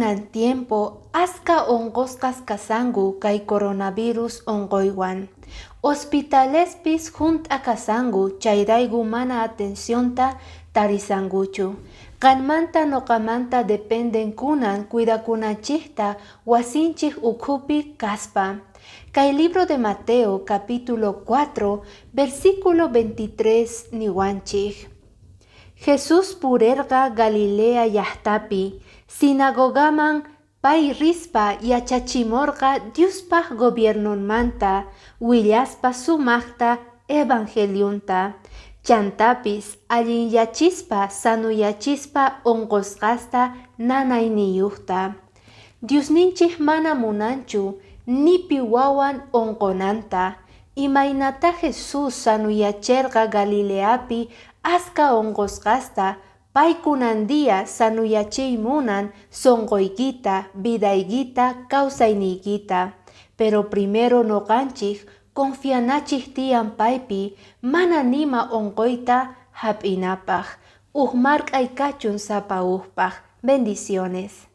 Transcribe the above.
Kunan tiempo aska onqosqas kasanku kay coronavirus onqoywan. Hospitalespis hunt'a kasanku chayrayku mana atencionta tarisankuchu. Qanmanta noqamanta dependen kunan cuidakunanchikta wasinchik ukhupi kaspa. Kay libro de Mateo capítulo 4 versículo 23 niwanchik. Jesús purerqa Galilea llaqtapi, sinagogaman pay rispa yachachimorqa Diospaq gobiernonmanta, willaspa sumaqta evangelionta. Chantapis allinyachispa sanuyachispa onqosqasta nanayniyuqta. Diosninchik mana munanchu nipi wawan onqonanta. Imaynata Jesús sanuyacherqa Galileapi aska onqosqasta, pay kunan día sanuyachiy munan sonqoykita, vidaykita, kawsayniykita. Pero primero noqanchik confianachik tiyan paypi mana nima onqoyta hap'inapaq. Uj mark'ay kachun sapa ujpaq. Bendiciones.